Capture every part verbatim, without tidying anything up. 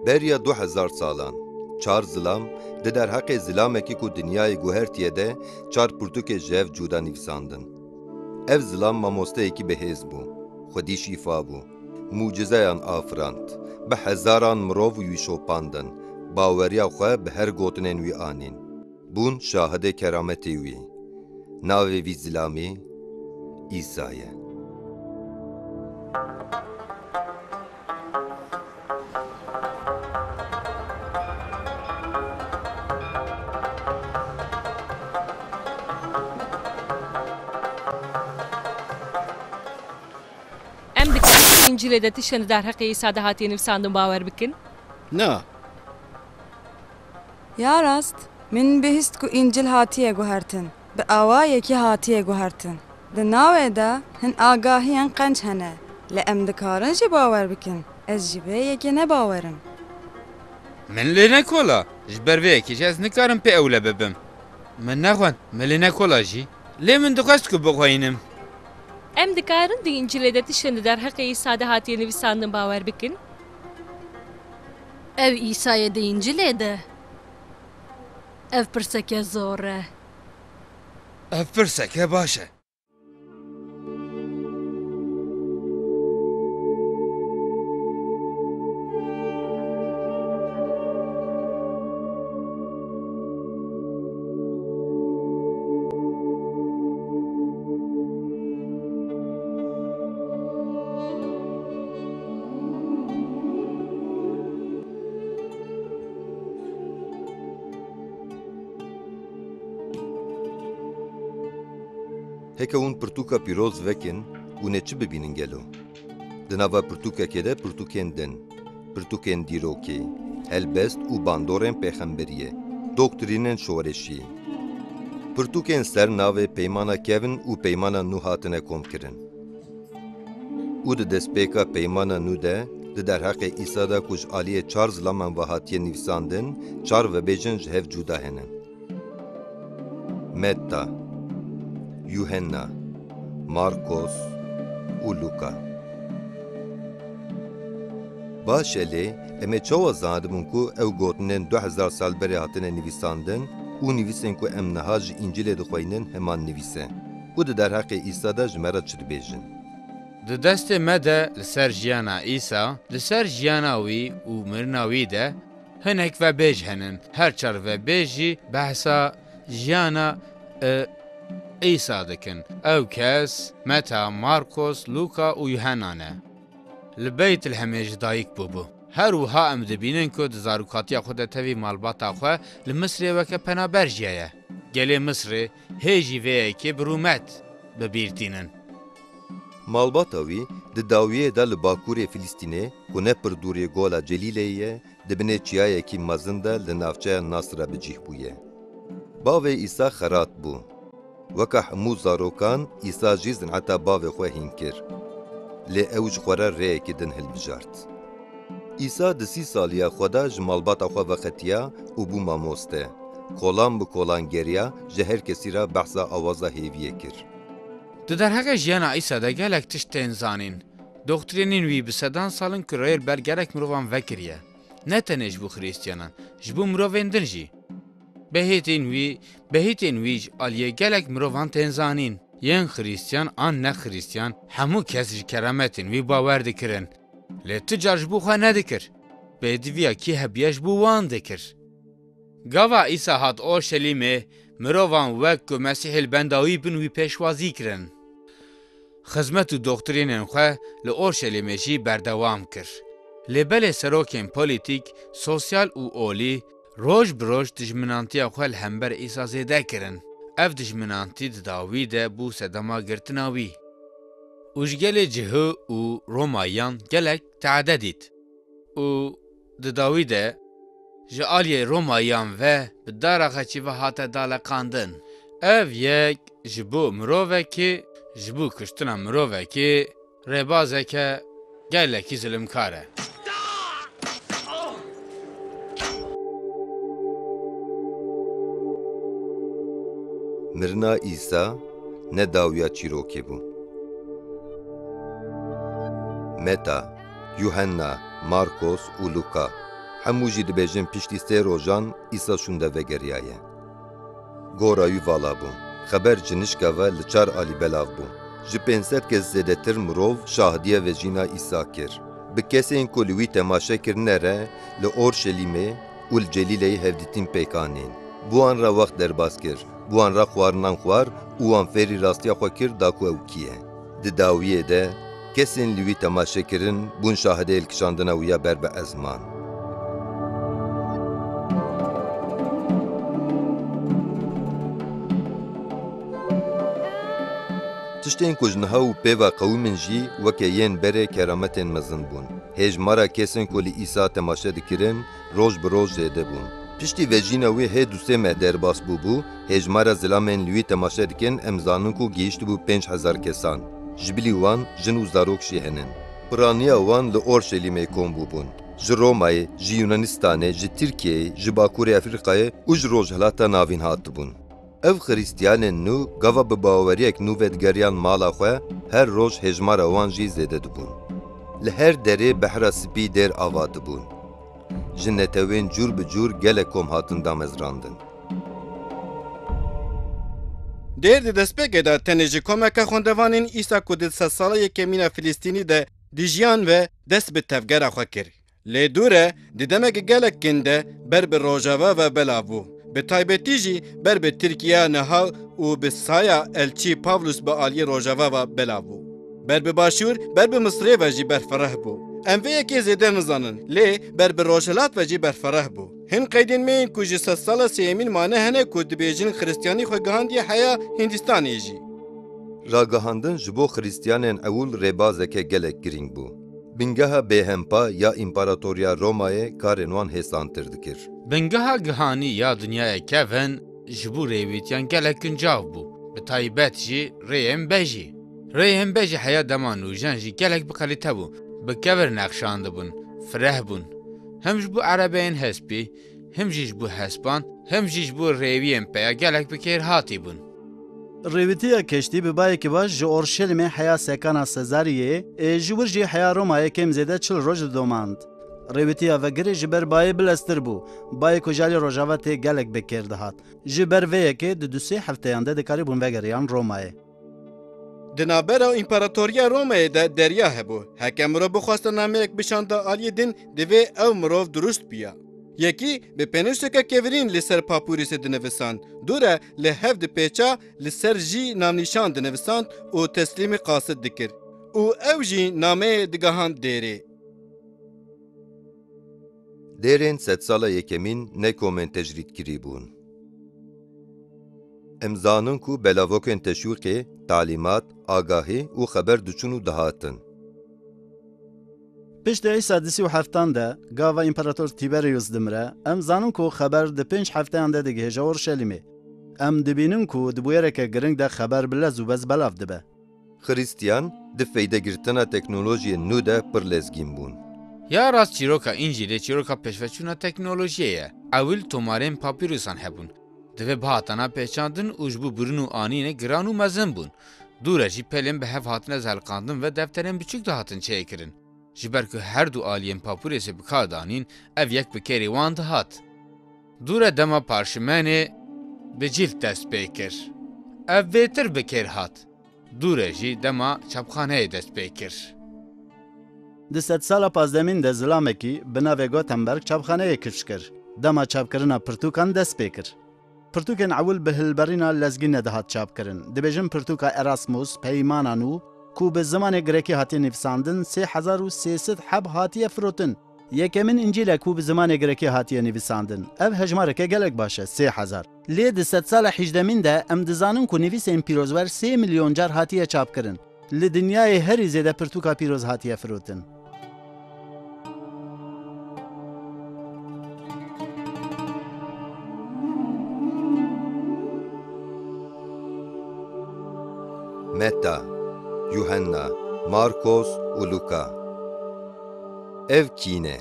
Beriya du hezar salan, çar zilam, di derheqê zilamekî ku dinyayê guhertiye de çar pirtûkê ji hev cuda nivîsandin. Ev zilam mamosteyekî bihêz bû, xwedî şîfa bû, mucizeyan afirand, bi hezaran mirov wî şopandin, baweriya xwe bi her gotinên wî anîn. Bûn şahidê kerametê wî. Navê vî zilamî Îsa ye. Em dikarin di Încîlê de tiştên di derheqê Îsa de hatiye nivîsandin bawer bikin? Na. Ya rast, min bihîst ku Încîl hatiye guhertin, bi awayekî hatiye guhertin. Di navê de hin agahiyên qenc hene, lê em dikarin jî bawer bikin. Ez ji vê yekê ne bawer im. Min lê nekola, ji ber vê yekê jî ez nikarim pê ewle bibim. Min nexwend, min lê nekola jî. Lê min dixwest ku bixweynim. Em dikarin di Încîlê de tiştên di derheqê Îsa de hatiye nivîsandin bawer bikin? Ew Îsa ye di Încîlê de? Ev pirseke zor e. Ev pirseke baş e. Heke hûn pirtûka pîroz vekin, hûn ê çi bibînin gelo? Di nava pirtûkekê de pirtûkên din, pirtûkên dîrokê, helbest û bandorên pêxemberiyê, doktrînên şoreşî, pirtûkên ser navê Peymana Kevn û Peymana Nû hatine komkirin. Û di destpêka Peymana Nû de, di derheqê Îsa de ku ji aliyê çar zilaman ve hatiye nivîsandin, çar vebêjin ji hev cuda hene. Metta, Yuhenna, Markos û Luka. Baş e lê, em ê çawa zanibin ku ew gotinên du hezar sal berê hatine nivîsandin û nivîsên ku em niha ji Încîlê dixweynin heman nivîs e û di derheqê Îsa de ji me re çi dibêjin? Di destê me de li ser jiyana Îsa, li ser jiyana wî û mirina wî de hinek vebêj henin. Her çar vebêj jî behsa jiyana, e, Îsa dikin. Ew kes Meta, Markos, Luka û Yuhenna ne. Li Beytlehemê ji dayik bûbû. Her wiha em dibînin ku di zarokatiya xwe de tevî malbata xwe li Misrê weke penaber jiyaye. Gelê Misrê hê jî vê yekê bi rûmet bi bîr tînin. Malbata wî di dawiyê de li bakurê Filistînê, ku ne pir dûrê gola Celîleyê ye, di binê çiyayekî mezin de li navçeya Nasira bi cih bûye. Bavê Îsa xerat bû. Weka hemû zarokan, Îsa jî zineta bavê xwe hîn kir. Lê ew ji xwe re rêyekî din hilbijart. Îsa di sî saliya xwe de ji malbata xwe vexetiya û bû mamoste. Kolan bi kolan geriya, ji her kesî re behsa awaza hêviyê kir. Di derheqê jiyana Îsa de gelek tişt tên zanîn. Doktrînên wî bi sedan sal in ku rê li ber gelek mirovan vekiriye. Ne tenê ji bo Xirîstiyanan, ji bo mirovên din jî. Behêtên wî, behîtên wî ji aliyê gelek mirovan tên zanîn. Yên Xirîstiyan an ne Xirîstiyan, hemû kes ji kerametên wî bawer dikirin. Lê tu car ji bo xwe nedikir. Pêdiviya kî hebiye ji bo wan dikir. Gava Îsa hat Orşelîmê, mirovan wek ku Mesîhê li benda wî bin wî pêşwazî kirin. Xizmet û doktrînên xwe li Orşelîmê jî berdewam kir. Lê belê serokên polîtîk, sosyal û olî roj bi roj dijminantiya xwe li hember Îsa zêde kirin. Ev dijminantî di dawî de bû sedema girtina wî. Û ji gelê cihû û Romayiyan gelek teade dît. Û di dawî de ji aliyê Romayiyan ve bi dara xeçî ve hate daleqandin. Ev yek ji bo mirovekî, ji bo kuştina mirovekî rêbazeke gelekî zilimkar e. Mirina Îsa ne dawiya çîrokê bû. Meta, Yuhenna, Markos û Luka, Hemû jî dibêjin piştî sê rojan Îsa şûnde vegeriyaye. Gora wî vala bû. Xeber ji nişka ve li çar alî belav bû. Ji pênc sed kes zêdetir mirov şahidî vejîna Îsa kir. Bi kesên ku li wî temaşe kirine re li Orşelîmê û li Celîleyê hevdîtin pêk anîn. Bi wan re wext derbas kir. Bi wan re xwarinan xwar û wan fêrî rastiya xwe kir da ku ew kî ye. Di dawiyê de kesên li wî temaşe kirin bûn şahidê hilkişandina wî ya ber bi ezman. Tiştên ku ji niha û pê ve qewimîn jî weke yên berê kerametên mezin bûn. Hêjmara kesên ku li Îsa temaşe dikirin roj bi roj zêde bûn. Piştî vejîna wî hê du sê meh derbas bûbû, hêjmara zilamên li wî temaşe dikin em zanin ku gihîştibû pênc hezar kesan. Ji bilî wan jin û zarok jî henin. Piraniya wan li Orşelîmê kom bûbûn. Ji Romayê, ji Yunanistanê, ji Tirkiyeyê, ji Bakurê Efrîqayê û ji Rojhilata Navîn hatibûn. Ev Xiristiyanên nû gava bi baweriyek nû vedigeriyan mala xwe, her roj hêjmara wan jî zêde dibûn. Li her derê Behra Spî dêr ava dibûn. Ji netewên cûr bi cûr gelek kom hatin damezrandin. Dêr di destpêkê de tenê ji komeke xwendevanên Îsa ku di sedsala yekemîn a Filistînî de dijiyan ve dest bi tevgera xwe kir. Lê dû re di demeke gelek kin de ber bi rojava ve belav bû. Bi taybetî jî ber bi Tirkiye niha û bi saya elçî Pavlus bi aliyê rojava ve belav bû. Ber bi başûr, ber bi Misrê ve jî berfireh bû. Em vê yekê zêde nizanin, lê ber bi rojhilat ve jî berfireh bû. Hin qeydên me yên ku ji sedsala sêyemîn mane hene ku dibêjin Xiristiyanî xwe gihandiye heya Hindistanê jî. Ragihandin ji bo Xiristiyanên ewil rêbazeke gelek girîng bû. Bingeha bêhempa ya Împaratoriya Romayê karên wan hêsantir dikir. Bingeha gihanî ya dinyayê kevin ji bo rêwîtiyan gelek guncav bû, bi taybet jî rêyên bejî. Rêyên bejî heya dema nûjen jî gelek bi kalîte bû, bi kevir nexşandibûn, fireh bûn. Him ji bo erebeyên hespî, him jî ji bo hespan, him jî ji bo rêwiyên peya gelek bi kêr hatî bûn. Rêwîtiya keştî bi bayekî baş ji Orşelimê heya sekana Sezariyê, ê ji wir jî heya Romayê kêm zêde çil roj didomand. Rêwîtiya vegirê ji ber bayê bileztir bû, bayê ku ji alî rojava tê gelek bi kêr dihat. Ji ber vê yekê di du sê hefteyan de dikarîbûn vegeriyan Romayê. Di navbera Împaratoriya Romayê de derya hebû. Heke mirov bixwasta nameyek bişanda aliyê din, divê ew mirov durust biya. Yekî bi pênûseke kevirîn li ser papûrîsê dinivisand. Dûre li hev dipêça, li ser jî navnîşan dinivisand û teslîmî qasid dikir. Û ew jî nameyê digihand dêrê. Dêrên sedsala yekemîn ne komên tecrîdkirî bûn. Em zanin ku belavokên teşwîqê, talîmat, agahî û xeber diçûn û dihatin. Piştî Îsa di sî û heftan de, gava Împarator Tîberiyus dimire, em zanin ku xeber di pênc hefteyan de digihêje Orşelîmê. Em dibînin ku di bûyereke giring de xeber bi lez û bez belav dibe. Xiristiyan di feydegirtina teknolojiyên nû de pir lezgîn bûn. Ya rast çîroka Încîlê çîroka pêşveçûna teknolojiyê ye. Ewil tomarên papîrusan hebûn. Divê bihatana pêçandin û ji bo birin û anînê giran û mezin bûn. Dû re jî pelên bi hev hatine zelqandin ve defterên biçûk dihatin çêkirin. Ji ber ku her du aliyên papûrêsê bi kar danîn, ev yek bi kêrê wan dihat. Dû re dema parşimenê bi cîld dest pê kir. Ev bêtir bi kêr hat. Dû re jî dema çapxaneyê dest pê kir. Di sedsala pazdemîn de zilamekî bi navê Gutenberg çapxaneyê kifş kir. Dema çapkirina pirtûkan dest pê kir. Pirtûkên ewil bi hilberîna lezgî nedihat çapkirin. Dibêjin pirtûka Erasmus, Peymana Nû, ku bi zimanê grekî hatiye nivîsandin, sê hezar û sê sed heb hatiye firotin. Yekemîn Încîl e ku bi zimanê grekî hatiye nivîsandin. Ev hejmareke gelek baş e, sê hezar. Lê di sedsala hejdemîn de em dizanin ku nivîsên pîrozwer sê milyon car hatiye çapkirin. Li dinyayê herî zêde pirtûka pîroz hatiye firotin. Meta, Yuhenna, Markos û Luka. Ev kî ne?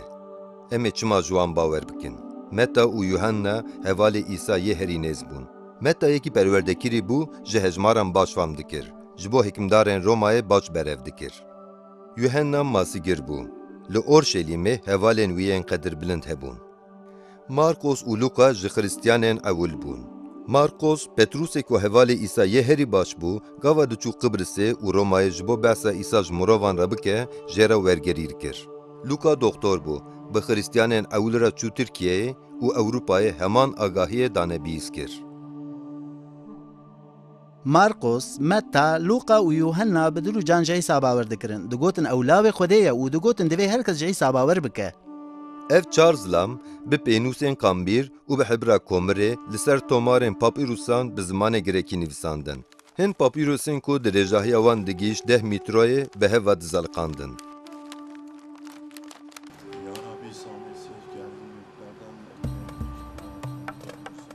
Em ê çima ji wan bawer bikin? Meta û Yuhenna hevalê Îsa yê herî nêz bûn. Meta yekî perwerdekirî bû, ji hejmaran baş fam dikir, ji bo hikimdarên Romayê baş berev dikir. Yuhenna masigir bû. Li Orşelîmê hevalên wî yên qedirbilind hebûn. Marqos û Lûka ji Xiristiyanên ewil bûn. Marqos, Petrûsê ku hevalê Îsa yê herî baş bû, gava diçû Qibrisê û Romayê ji bo behsa Îsa ji mirovan re bike, jê re wergerî dikir. Lûka doktor bû, bi Xiristiyanên ewil re çû Tirkiyeyê û Ewropayê heman agahiyê dane bîst kir. Marqos, Metta, Lûqa û Yuhenna bi dil û can ji Îsa bawer dikirin. Digotin ew lawê Xwedê ye û digotin divê her kes ji Îsa bawer bike. Ev çar zilam bi pênûsên qambîr û bi hebra komirê li ser tomarên papîrusan bi zimanê girekî nivîsandin. Hin papîrosên ku dirêjahiya wan digihîşt deh mîtroyê bi hev ve dizeliqandin.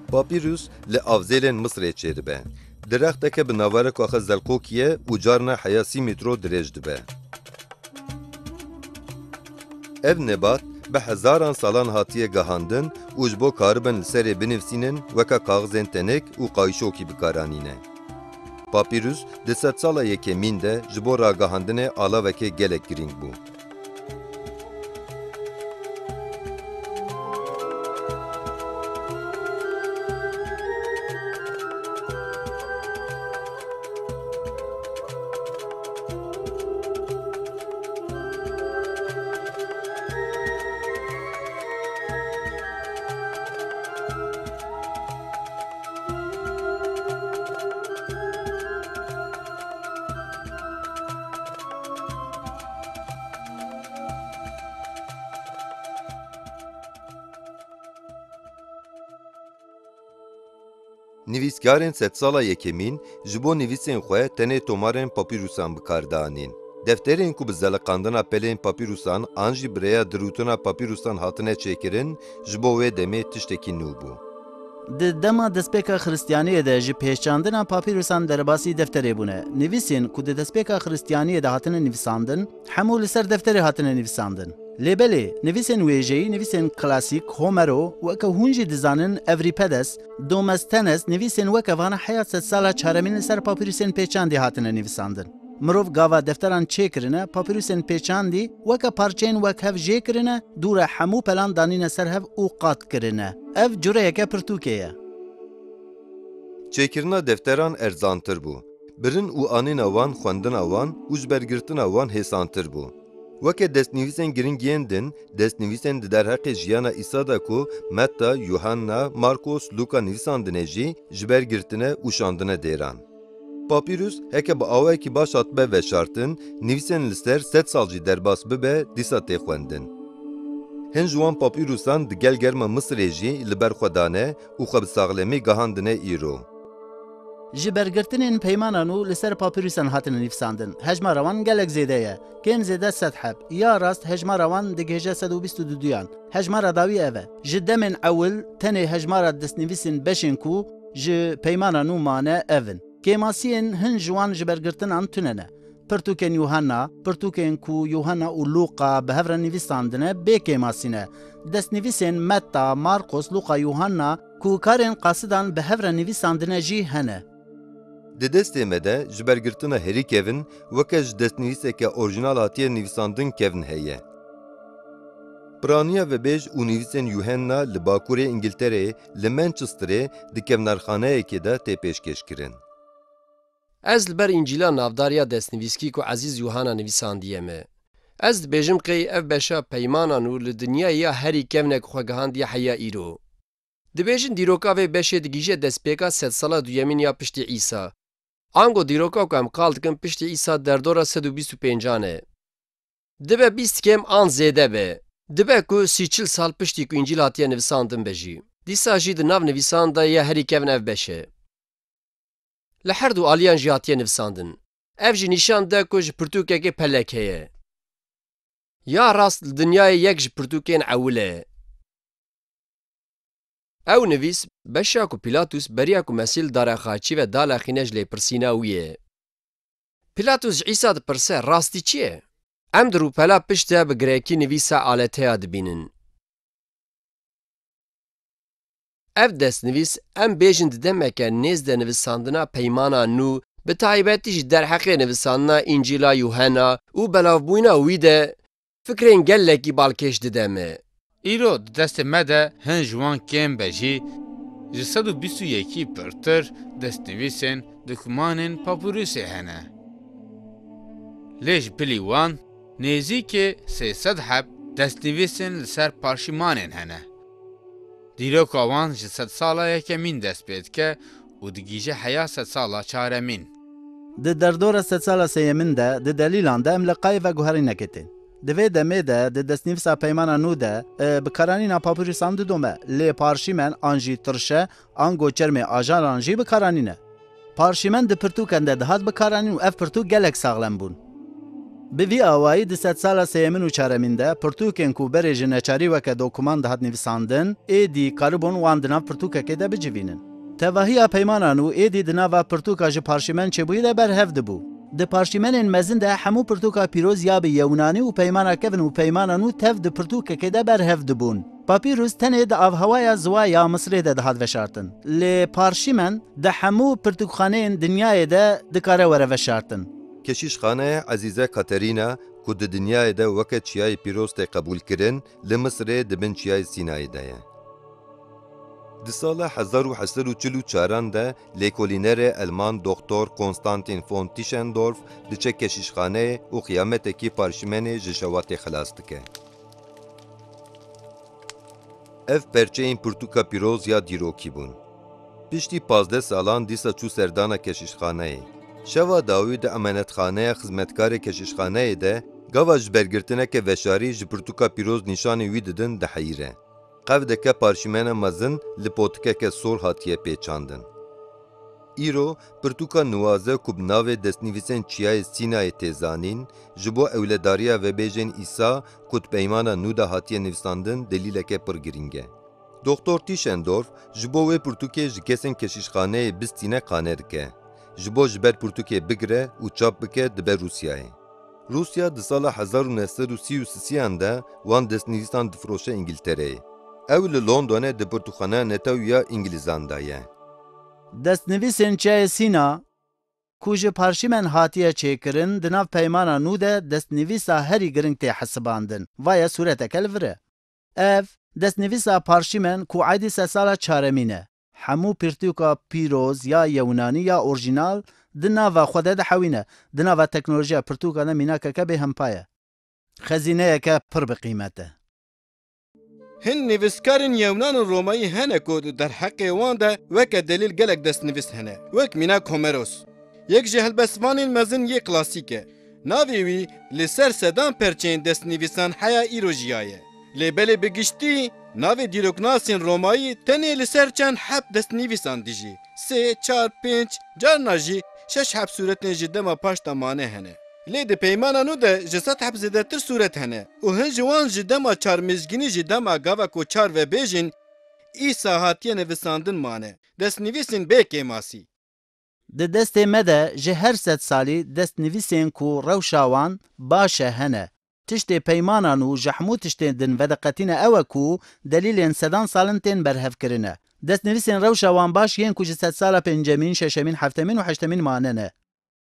Papîrus li avzêlên Misrê çêdibe. Direxteke bi navereka xwe zelqokî ye û carna heya sî mîtro dirêj dibe. Ev nebat bi hezaran salan hatiye gihandin û ji bo karibin li serê binivîsînin weke kaxizên tenik û qayîşokî bikaranîne. Papîrus di sedsala yekemîn de ji bo ragihandinê alavekê gelek girîng bû. Nivîskarên sedsala yekemîn ji bo nivîsên xwe tenê tomarên papîrusan bi kar dianîn. Defterên ku bi zeliqandina pelên papîrusan an jî bi rêya dirûtina papîrusan hatine çêkirin, ji bo wê demê tiştekî nû bû. Di dema destpêka Xiristiyaniyê de ji pêçandina papîrusan derbasî defterê bûne. Nivîsên ku di destpêka Xiristiyaniyê de hatine nivîsandin, hemû li ser defterê hatine nivîsandin. Lê belê, nivîsên wêjeyî, nivîsên klasîk, Homero, weke hûn jî dizanin, Evrîpedes, Demosthenes, nivîsên weke vana heya sedsala çaremîn li ser papîrusên pêçandî hatine nivîsandin. Mirov gava defteran çêkirine, papîrusên pêçandî weke parçeyên wekhev jê kirine, dû re hemû pelan danîne ser hev û qat kirine. Ev cureyeke pirtûkê ye. Çêkirina defteran erzantir bû. Birin û anîna wan, xwendina wan û ji bergirtina wan hêsantir bû. Weke destnivîsên giring yên din, destnivîsên di derheqê jiyana Îsa de ku Metta, Yuhanna, Markos, Lûka nivîsandine jî ji ber girtine û şandine dêran. Papîrus heke bi awayekî baş hatibe veşartin, nivîsên li ser sed sal jî derbas bibe, dîsa tê xwendin. Hin ji wan papîrusan di gel germa Misirê jî li ber xwe dane û xwe bi saxlemî gihandine îro. Ji bergirtinên peymana nû li ser papîrusan hatine nivîsandin. Hejmara wan gelek zêde ye. Kêm zêde sed heb. Ya rast hejmara wan digihêje sed û bîst û duduyan. Hejmara dawî ev e. Ji demên ewil tenê hejmara destnivîsên beşên ku ji peymana nû mane ev in. Kêmasiyên hin ji wan ji bergirtinan tune ne. Pirtûkên Yuhanna, pirtûkên ku Yuhanna û Lûqa bi hev re nivîsandine, bê kêmasî ne. Destnivîsên Metta, Marqos, Lûqa, Yuhanna ku karên qasidan bi hev re nivîsandine jî hene. Di destê me de ji bergirtina herî kevin weke ji destnivîseke orjinal hatiye nivîsandin kevn heye. Piraniya vebêj û nivîsên Yuhenna li bakurê Îngiltereyê li Manchesterê di kevnarxaneyekê de tê pêşkêşkirin. Ez li ber Încîla navdar ya destnivîskî ku Ezîz Yuhana nivîsandiye me. Ez dibêjim qey ev beşa peymana nû li dinyayê ya herî kevnek xwe gihandiye heya îro. Dibêjin dîroka vê beşê digihîje destpêka sedsala duyemîn ya piştî Îsa. Ango dîroka ku em qal dikin piştî Îsa derdora sed û bîst û pêncan e. Dibe bîst kêm an zêde be. Dibe ku sî çil sal piştî ku Încîl hatiye nivisandin be jî. Dîsa jî di nav nivîsan de ya herî kevn ev beş e. Li her du aliyan jî hatiye nivisandin. Ev jî nîşan de ku ji pirtûkekê pelek heye. Ya rast li dinyayê yek ji pirtûkên ewil e. Ew nivîs, beşa ku Pîlatus beriya ku Mesîh li dara xaçî ve dalexîne ji lêpirsîna wî ye. Pîlatus ji Îsa dipirse, rastî çi ye? Em di rûpela pişt de bi girekî nivîsa aleteya dibînin. Ev destnivîs, em bêjin di demeke nêz de nivisandina Peymana Nû, bi taybetî jî derheqê nivisandina Încîla Yuhena û belavbûyîna wî de, fikrên gelekî balkêş dide me. Îro di destê me de hin ji wan kêm be jî ji sed û bîst û yekî pirtir destnivîsên, dokumanên papîrusê hene. Lê ji bilî wan nêzîkê sê sed heb destnivîsên li ser parşîmanên hene. Dîroka wan ji sedsala yekemîn dest pê dike û digihîje heya sedsala çaremîn. Di derdora sedsala sêyemîn de di delîlan de em li qayê veguherînekê tên. Di vê demê de di destnivîsa peymana nû de e, bikaranîna papîrusan didome, lê parşîmen an jî tirşe, ango çermê ajaran jî bikaranîne. Parşîmen di pirtûken de dihat bikaranîn û ev pirtûk gelek saxlem bûn. Bi vî awayî di sedsala sêyemîn û çaremîn de pirtûkên ku berê ji neçarî weke dokuman dihat nivîsandin, êdî karibûn wan di nav pirtûkekê de bicivînin. Tevahiya peymana nû êdî di nava pirtûka ji parşîmen çêbûyî de berhev dibû. Di parşîmenên mezin de hemû pirtûka pîroz ya bi yewnanî û peymana kevin û peymana nû tev di pirtûkekê de berhev dibûn. Papîrus tenê di avhewaya ziwa ya Misirê de dihat veşartin. Lê parşîmen di hemû pirtûkxaneyên dinyayê de dikare were veşartin. Keşîşxaneya Ezîze Katerîna ku di dinyayê de weke Çiyayê Pîroz tê qebûlkirin, li Misirê di bin Çiyayê Sînayê de ye. Di sala hezar û heşt sed û çil û çaran de lêkolînerê Elman Doktor Konstantin von Tischendorf diçe keşîşxaneyê û xiyametekî parşîmenê ji şewatê xilas dike. Ev perçeyên pirtûka pîroz ya dîrokî bûn. Piştî pazdeh salan dîsa çû serdana keşîşxaneyê. Şeva dawî di emanetxaneya xizmetkarê keşîşxaneyê de gava ji bergirtineke veşarî ji pirtûka pîroz nîşanê wî didin diheyîre. Qevdeke parşîmena mezin li potikeke sor hatiye pêçandin. Îro pirtûka niwaze ku bi navê Destnivîsên Çiyayê Sînayê tê zanîn, ji bo ewledariya vebêjên Îsa ku di Peymana Nû de hatiye nivîsandin delîleke pir girîng e. Doktor Tischendorf ji bo wê pirtûkê ji kesên keşîşxaneyê bistîne qane dike. Ji bo ji ber pirtûkê bigire û çap bike dibe Rûsyayê. Rûsya di sala hezar û neh sed û sî û sisiyan de wan destnivîsan difiroşe Îngiltereyê. Ew li Londonê di pirtûkxaneya netew ya Îngilîzan de ye. Destnivîsên Çiyayê Sîna, ku ji parşîmen hatiye çêkirin, di nav Peymana Nû de destnivîsa herî giring tê hesibandin. Va ye sûreteke li vir e. Ev, destnivîsa parşîmen ku eydî sedsala çaremîn e. Hemû pirtûka pîroz ya yewnanî ya orjînal di nava xwe de dihewîne. Di nava teknolojiya pirtûkan de mînakeke bêhempa ye. Xezîneyeke pir bi qîmet e. Hin nivîskarên yewnan û romayî hene ku di derheqê wan de weke delîl gelek destnivîs hene, wek mînak Homeros. Yek ji helbestvanên mezin yê klasîk e. Navê wî li ser sedan perçeyên destnivîsan heya îro jiyaye. Lê belê bi giştî navê dîroknasên romayî tenê li ser çend heb destnivîsan dijî. Sê, çar, pênc, carna jî şeş heb sûretên ji dema paş de mane hene. Lê di Peymana Nû de ji sed heb zêdetir sûret hene û hin ji wan ji dema çar Mêzgînî ji dema gava ku çar vebêjên Îsa hatiye nivîsandin mane. Destnivîsên bê kêmasî. Di destê me de ji her sed salî destnivîsên ku rewşa wan baş e hene. Tiştê Peymana Nû ji hemû tiştên din vedeqetîne ew e ku delîlên sedan sal in tên berhevkirine. Destnivîsên rewşa wan baş yên ku ji sedsala pêncemîn, şeşemîn, heftemîn û heştemîn mane ne.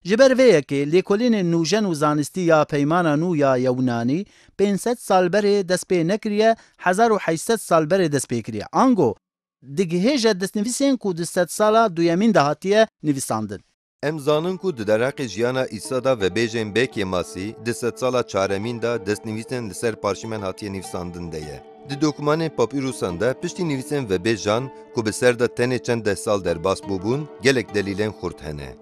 Ji ber vê yekê lêkolînên nûjen û zanistî ya Peymana Nû ya Yewnanî pênc sed sal berê dest pê nekiriye, hezar û heşt sed sal berê dest pê kiriye. Ango, digihêje destnivîsên ku di sedsala duyemîn de hatiye nivîsandin. Em zanin ku di derheqê jiyana Îsa de vebêjên bê kêmasî di sedsala çaremîn de destnivîsên li ser parşîmen hatiye nivîsandin de ye. Di dokumanên papîrusan de piştî nivîsên vebêjan ku bi ser de tenê çend deh sal derbas bûbûn, gelek delîlên xurt hene.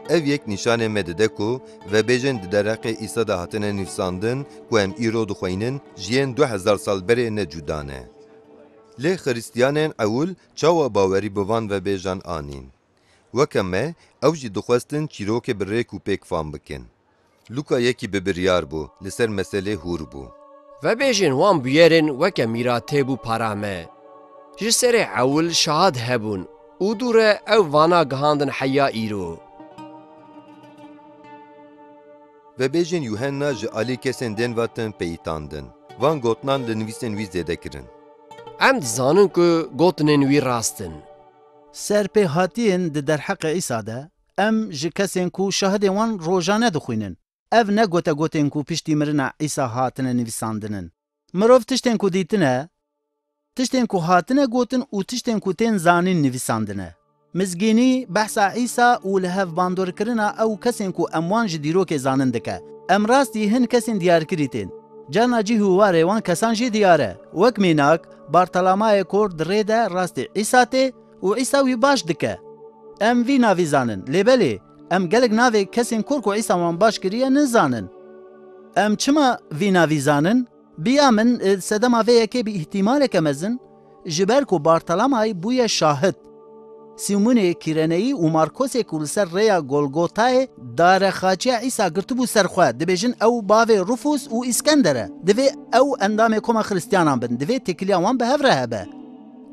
Ev yek nîşanê me dide ku vebêjên di derheqê Îsa de hatine nivîsandin ku em îro dixweynin ji yên du hezar sal berê ne cuda ne. Lê Xiristiyanên ewil çawa bawerî bi van vebêjan anîn? Weke me, ew jî dixwestin çîrokê bi rêk û pêk fam bikin. Lûka yekî bi biryar bû, li ser meselê hûr bû. Vebêjên wan bûyerên weke mîratê bû para me. Ji serê ewil şahid hebûn û dû re ew vana gihandin heya îro. Vebêjên Yuhenna ji alî kesên din ve tên peyitandin. Van gotinan li nivîsên wî zêde kirin. Em dizanin ku gotinên wî rast in. Serpêhatiyên di derheqê Îsa de, em ji kesên ku şahidên wan rojane dixwînin, Ev ne gotegotên ku piştî mirina Îsa hatine nivîsandin in. Mirov tiştên ku dîtine, tiştên ku hatine gotin û tiştên ku tên zanîn nivîsandine. Mizgînî behsa Îsa û li hev bandorkirina ew kesên ku em wan ji dîrokê zanin dike. Em rastî hin kesên diyarkirî tên. Carna cih û warê wan kesan jî diyar e. Wek mînak, Bartalamayê kor di rê de rastî Îsa tê û Îsa wî baş dike. Em vî navî zanin, lê belê, em gelek navê kesên kor ku Îsa wan baş kiriye nizanin. Em çima vî navî zanin? Biya min, e, sedema vê yekê bi îhtîmaleke mezin, ji ber ku Bartalamay bûye şahid. Sîmonê Kîreneyî û Markosê ku li ser rêya Golgotayê darexaçiya Îsa girtibû ser xwe, dibêjin ew bavê Rufus û Îskender e. Divê ew endamê koma Xristiyanan bin, divê têkiliya wan bi hev re hebe.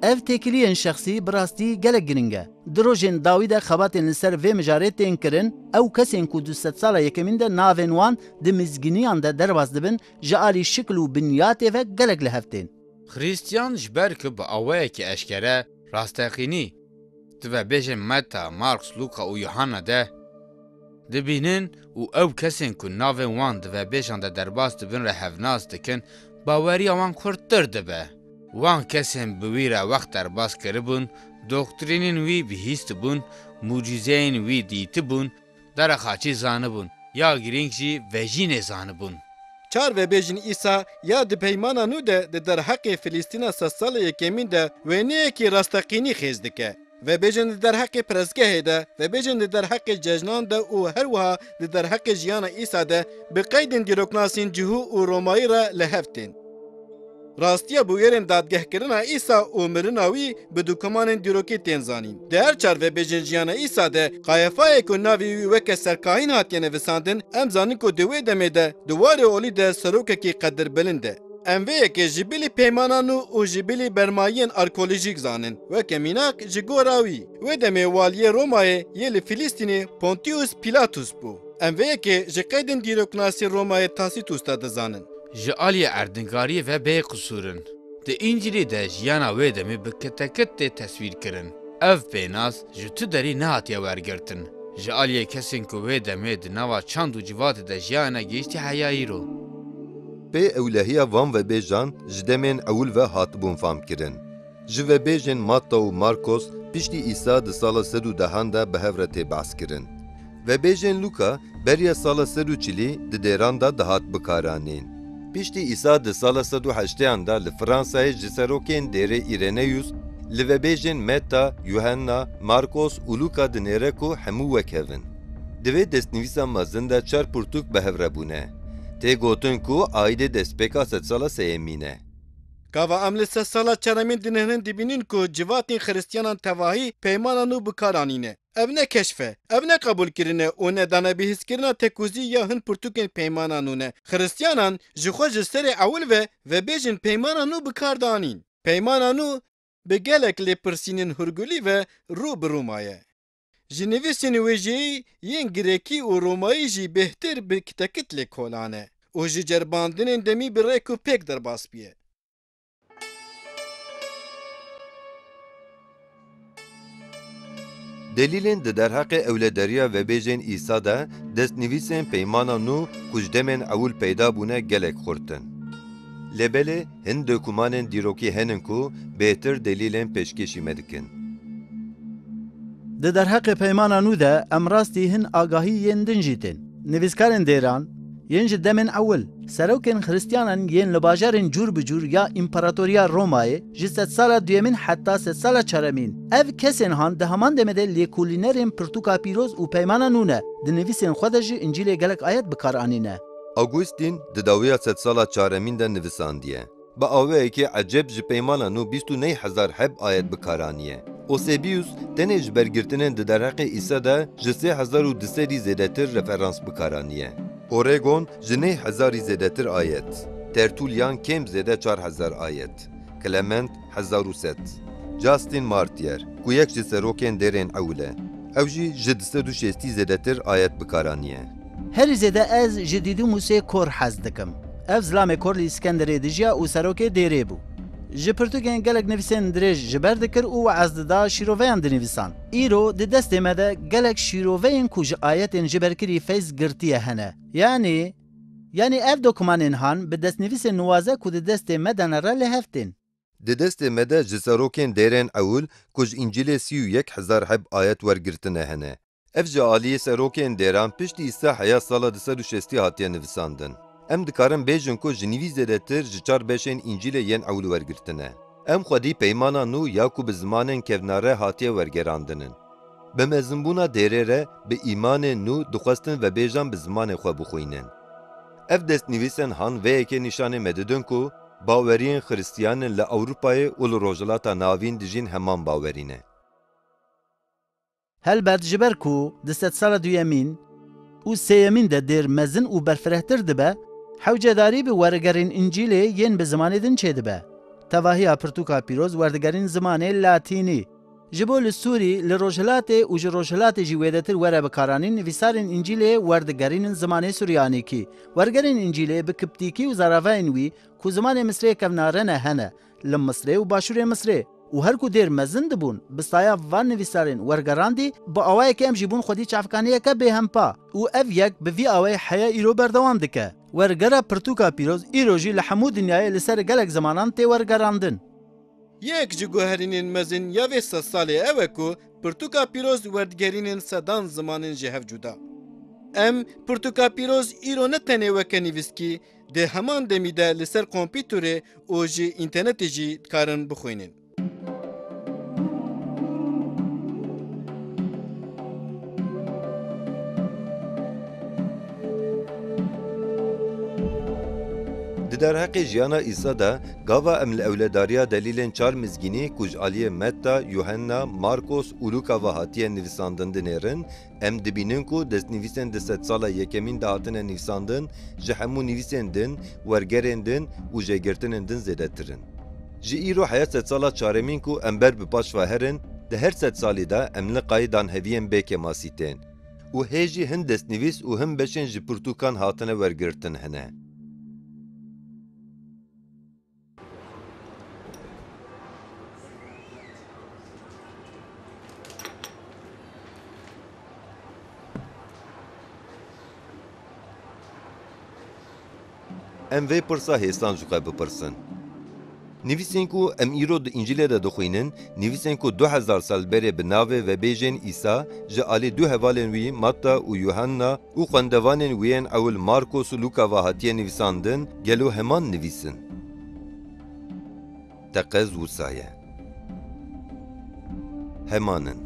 Ev têkiliyên şexsî bi rastî gelek giring e. Di rojên dawî de xebatên li ser vê mijarê tên kirin, ew kesên ku du sed sala yekemîn de navên wan di mizgîniyan de derbas dibin, ji alî şikil û binyatê ve gelek li hev tên. Xristiyan ji ber ku bi awayekî eşkere, rasteqînî, di vebêjên Meta, Marks, Lûka û Yuhanna de dibînin û ew kesên ku navên wan di vebêjan de derbas dibin re hevnas dikin, baweriya wan kurttir dibe. Wan kesên bi wî re wext derbas kiribûn, doktrînên wî bihîstibûn, mucîzeyên wî dîtibûn, darexaçî zanibûn, ya girîng jî vejînê zanibûn. Çar vebêjên Îsa ya di Peymana Nû de di derheqê Filîstîna sedsala yekemîn de wêneyekî rasteqînî xêz dike. Vebêjên di derheqê pirsgehê de, vebêjên di derheqê cejnan de û her wiha di derheqê jiyana Îsa de bi qeydên dîroknasên cihû û Romayî re li hev tên. Rastiya bûyerên dadgehkirina Îsa û mirina wî bi dokumanên dîrokî tên zanîn. Di her çar vebêjên jiyana Îsa de, Qayefayê ku navê wî weke serkahîn hatiye nivisandin, em zanin ku di wê demê de di warê olî de serokekî qedirbilind e. Em vê yekê ji bilî Peymana Nû û ji bilî bermayiyên arkeolojîk zanin. Weke mînak, ji gora wî, wê demê waliyê Romayê yê li Filîstînê Pontius Pilatus bû. Em vê yekê ji qeydên dîroknasî Romayê Tacitus de dizanin. Ji aliyê erdnîgariyê ve bê qisûr in. Di Încîlê de jiyana wê demê bi kitekit tê teswîr kirin. Ev pênas ji tu derî nehatiye wergirtin. Ji aliyê kesên ku wê demê di nava çand û civatê de jiyane gihiştî heya îro. Pê ewlehiya van vebêjan ji demên ewil ve hatibûn famkirin. Ji vebêjên Matta û Markos piştî Îsa di sala sed û dehan de bi hev re tê behs kirin. Vebêjên Lûka beriya sala sed û çilî di dêran de dihat bikaranîn. Piştî Îsa di sala sed û heştêyan de li Fransayê ji serokên dêrê Îreneyus li vebêjên Meta, Yuhenna, Markos û Lûka dinêre ku hemû wek hev in. Di vê destnivîsa mezin de çar pirtûk bi hev re bûne. Tê gotin ku aîdê destpêka sedsala sêyemîn e. Gava em li sedsala çaremîn dinihrin dibînin ku civatên Xiristiyanan tevahî Peymana Nû bi kar anîne. Ev ne keşf e, ev ne qebûlkirin e û ne danebihîskirina tekûzî ya hin pirtûkên Peymana Nû ne. Xiristiyanan ji xwe ji serê ewil ve vebêjên Peymana Nû bi kar danîn. Peymana Nû bi gelek lêpirsînên hûrgulî ve rû bi rû maye. Ji nivîsên wêjeyî yên Grekî û Romayî jî bêhtir bi kitekit lêkolan e û ji ceribandinên demî bi rêk û pêk derbas bûye. Delîlên di derheqê ewlederiya vebêjên Îsa de destnivîsên Peymana Nû ku ji demên ewil peyda bûne gelek xurt in. Lê belê hin dokumanên dîrokî henin ku bêhtir delîlên pêşkêşî me dikin. Di derheqê Peymana Nû de em rastî hin agahî yên din jî tên. Nivîskarên dêran, yên ji demên ewil, serokên Xiristiyanan yên li bajarên cûr bi cûr ya Împaratoriya Romayê, ji sedsala duyemîn heta sedsala çaremîn, ev kesên han di heman demê de lêkolînerên pirtûka pîroz û Peymana Nû ne, di nivîsên xwe de jî Încîlê gelek ayet bi kar anîne. Agustîn di dawiya sedsala çaremîn de nivisandiye. Bi awayekî ecêb ji Peymana Nû bîst û neh hezar heb ayet bi kar aniye. Eusebius tenê ji bergirtinên di derheqê Îsa de ji sê hezar û du sedî zêdetir referans bi kar aniye. Oregon ji neh hezarî zêdetir ayet. Tertullian kêm zêde çar hezar ayet. Clement hezar û sed. Justin Martyr, ku yek ji serokên dêrên ewil e, ew jî ji du sed û şêstî zêdetir ayet bi kar aniye. Herî zêde ez ji Dîdûmusê Kor hez dikim. Ev zilamê Kor li Îskenderê dijiya û serokê dêrê bû. Ji pirtûkên gelek nivîsên dirêj ji ber dikir û weez dida şîroveyan dinivîsan. Îro di destê me de gelek şîroveyên ku ji ayetên jiberkirî feyz girtiye hene. Yanî, yanî ev dokumanên han bi destnivîsên nuwaze ku di destê me de ne re li hev tên. Di destê me de ji serokên dêrên ewil ku ji Încîlê sî û yek hezar heb ayet wergirtine hene. Ev ji aliyê serokên dêran piştî Îsa heya sala du sed û şêstî hatiye nivisandin. Em dikarin bêjin ku ji nîvî zêdetir ji çar beşên Încîlê yên ewil wergirtine. Em xwedî peymana nû ya ku bi zimanên kevnare hatiye wergerandin in. Bi mezinbûna dêrê re bi îmanên nû dixwestin vebêjan bi zimanê xwe bixwînin. Ev destnivîsên han vê yekê nîşanê me didin ku baweriyên Xiristiyanên li Ewropayê û li Rojhilata Navîn dijîn heman bawerî ne. Helbet ji ber ku di sedsala duyemîn û sêyemîn de dêr mezin û berfirehtir dibe, hewcedarî bi wergerên Încîlê yên bi zimanê din çêdibe. Tevahiya pirtûka pîroz werdigerîn zimanê latînî. Ji bo li Sûrî, li Rojhilatê û ji Rojhilatê jî wêdetir were bikaranîn, nivîsarên Încîlê werdigerînin zimanê Suryanîkî. Wergerên Încîlê bi Kiptîkî û zaravayên wî ku zimanê Misrê kevnare ne hene, li Misrê û başûrê Misrê û her ku dêr mezin dibûn, bi saya van nivîsarên wergerandî, bi awayekê em jî bûn xwedî çavkaniyeke bêhempa û ev yek bi vî awayî heya îro berdewam dike. Wergera pirtûka pîroz îro jî li hemû dinyayê li ser gelek zimanan tê wergerandin. Yek ji guherînên mezin ya vê sedsalê ew e ku pirtûka pîroz werdigerînên sedan zimanên ji hev cuda. Em pirtûka pîroz îro ne tenê weke nivîskî, di heman demî de li ser kompîterê û ji înternetê jî dikarin bixwînin. Di derheqê jiyana Îsa de, gava em li ewledariya delîlên çar mizgînî ku ji aliyê Metta, Yuhenna, Markos û Lûka ve hatiye nivîsandin dinêrin, em dibînin ku destnivîsên di sedsala yekemîn de hatine nivîsandin, ji hemû nivîsên din, wergerên din û jêgirtinên din zêdetir in. Ji îro heya sedsala çaremîn ku em ber bi paş ve herin, di her sedsalî de em li qayî danheviyên bêkêmasî tên û hê jî hin destnivîs û hin beşên ji pirtûkan hatine wergirtin hene. Em vê pirsa hêsan ji xwe bipirsin. Nivîsên ku em îro di Încîlê de dixwînin, nivîsên ku du hezar sal berê bi navê vebêjên Îsa ji alî du hevalên wî Matta û Yuhanna û xwendevanên wî yên ewil Markos û Lûka ve hatiye nivîsandin, gelo heman nivîs in? Teqez wisa ye. Heman in.